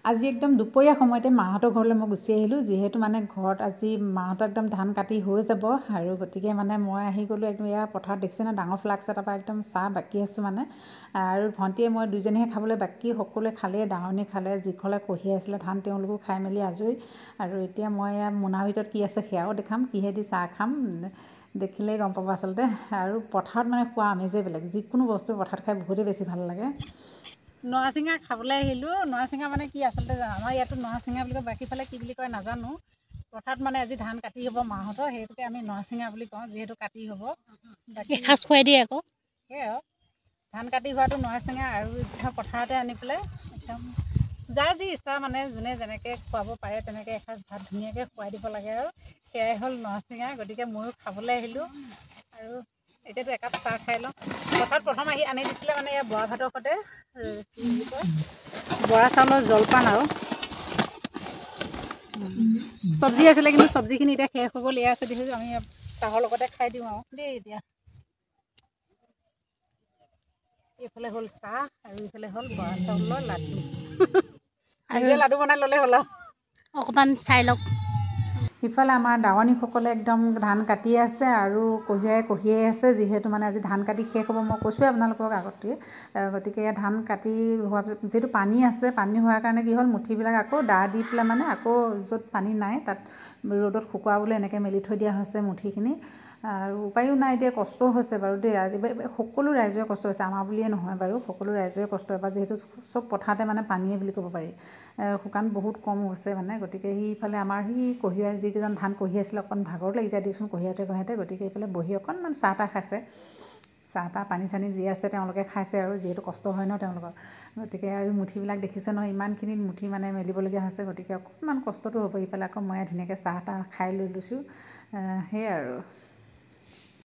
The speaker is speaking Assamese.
আজি একদম দুপৰীয়া সময়তে মাহঁতৰ ঘৰলৈ মই গুচি আহিলোঁ। যিহেতু মানে ঘৰত আজি মাহঁতৰ একদম ধান কাটি হৈ যাব আৰু গতিকে মানে মই আহি গ'লোঁ একদম এয়া পথাৰত দেখিছে ন ডাঙৰ ফ্লাক্স এটাৰ পৰা একদম চাহ বাকি আছোঁ মানে। আৰু ভণ্টিয়ে মই দুইজনীহে খাবলৈ বাকী সকলোৱে খালেই, দাৱনী খালে, যিসকলে কঢ়িয়াইছিলে ধান তেওঁলোকো খাই মেলি আজৰি। আৰু এতিয়া মই এয়া মোনাৰ ভিতৰত কি আছে সেয়াও দেখাম, কিহেদি চাহ খাম দেখিলেই গম পাব আচলতে। আৰু পথাৰত মানে খোৱা আমেজেই বেলেগ, যিকোনো বস্তু পথাৰত খাই বহুতেই বেছি ভাল লাগে। নৰাচিঙা খাবলৈ আহিলোঁ। নৰাচিঙা মানে কি আচলতে আমাৰ ইয়াতো নৰাচিঙা বুলি কয়, বাকীফালে কি বুলি কয় নাজানো। পথাৰত মানে আজি ধান কাটি হ'ব মাহঁতৰ, সেইটোকে আমি নৰাচিঙা বুলি কওঁ, যিহেতু কাটি হ'ব। বাকী এসাঁজ খুৱাই দিয়ে আকৌ। সেয়াই আৰু ধান কাটি হোৱাটো নৰাচিঙা। আৰু পথাৰতে আনি পেলাই একদম যাৰ যি ইচ্ছা মানে যোনে যেনেকৈ খুৱাব পাৰে তেনেকৈ এসাঁজ ভাত ধুনীয়াকৈ খুৱাই দিব লাগে আৰু সেয়াই হ'ল নৰাচিঙা। গতিকে ময়ো খাবলৈ আহিলোঁ আৰু এতিয়াতো একাপ চাহ খাই লওঁ। পথাৰত প্ৰথম আহি আনি দিছিলে মানে ইয়াৰ বৰা ভাতৰ সৈতে কি বুলি কয় বৰা চাউলৰ জলপান আৰু চব্জি আছিলে, কিন্তু চব্জিখিনি এতিয়া শেষ হৈ গ'ল। এয়া আছে দেখিছোঁ, আমি চাহৰ লগতে খাই দিওঁ আৰু দেই। এতিয়া এইফালে হ'ল চাহ আৰু এইফালে হ'ল বৰা চাউলৰ লাডু। নিজে লাডু বনাই ল'লে হ'ল আৰু অকণমান চাই লওক। ইফালে আমাৰ দাৱনীসকলে একদম ধান কাটি আছে আৰু কঢ়িয়াই কঢ়িয়াই আছে। যিহেতু মানে আজি ধান কাটি শেষ হ'ব, মই কৈছোঁৱে আপোনালোকক আগতে। গতিকে ধান কাটি হোৱাৰ পিছত যিহেতু পানী আছে, পানী হোৱাৰ কাৰণে কি হ'ল মুঠিবিলাক আকৌ দা দি পেলাই মানে আকৌ য'ত পানী নাই তাত ৰ'দত শুকুৱাবলৈ এনেকৈ মেলি থৈ দিয়া হৈছে মুঠিখিনি। আৰু উপায়ো নাই, এতিয়া কষ্টও হৈছে বাৰু দেই। আজি সকলো ৰাইজৰে কষ্ট হৈছে, আমাৰ বুলিয়ে নহয় বাৰু, সকলো ৰাইজৰে কষ্ট হয়। যিহেতু চব পথাৰতে মানে পানীয়ে বুলি ক'ব পাৰি, শুকান বহুত কম হৈছে মানে। গতিকে সিফালে আমাৰ সি কঢ়িয়াই যিকেইজন ধান কঢ়িয়াইছিলে অকণ ভাগৰ লাগি যায় দিয়কচোন কঢ়িয়াওঁতে কঢ়িয়াওঁতে। গতিকে এইফালে বহি অকণমান চাহ তাহ খাইছে, চাহ তাহ পানী চানী যি আছে তেওঁলোকে খাইছে আৰু যিহেতু কষ্ট হয় ন তেওঁলোকৰ। গতিকে আৰু মুঠিবিলাক দেখিছে নহয়, ইমানখিনি মুঠি মানে মেলিবলগীয়া হৈছে, গতিকে অকণমান কষ্টটো হ'ব। ইফালে আকৌ মই ধুনীয়াকৈ চাহ তাহ খাই লৈ লৈছোঁ, সেয়াই আৰু।